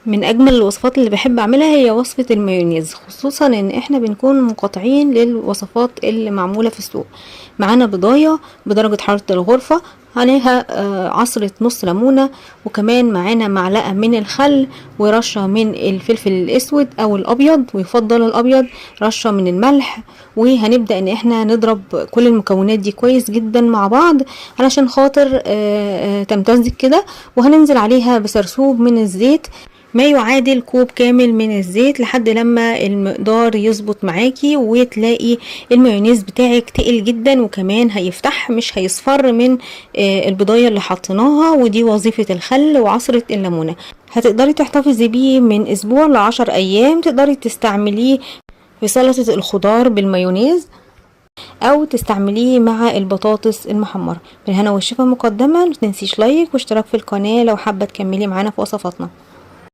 من اجمل الوصفات اللي بحب اعملها هي وصفة المايونيز، خصوصا ان احنا بنكون مقاطعين للوصفات اللي معمولة في السوق. معانا بضاية بدرجة حرارة الغرفة، عليها عصرة نص ليمونة، وكمان معانا معلقة من الخل ورشة من الفلفل الاسود او الابيض، ويفضل الابيض، رشة من الملح. وهنبدأ ان احنا نضرب كل المكونات دي كويس جدا مع بعض علشان خاطر تمتزج كده. وهننزل عليها بسرسوب من الزيت، ما يعادل كوب كامل من الزيت، لحد لما المقدار يظبط معاكي وتلاقي المايونيز بتاعك تقل جدا، وكمان هيفتح مش هيصفر من البضاية اللي حطيناها. ودي وظيفة الخل وعصرة الليمونة. هتقدري تحتفظي بيه من اسبوع ل10 ايام. تقدري تستعمليه في سلطة الخضار بالمايونيز او تستعمليه مع البطاطس المحمرة. بالهنا والشفا مقدما. متنسيش like واشتراك في القناة لو حابة تكملي معانا في وصفاتنا.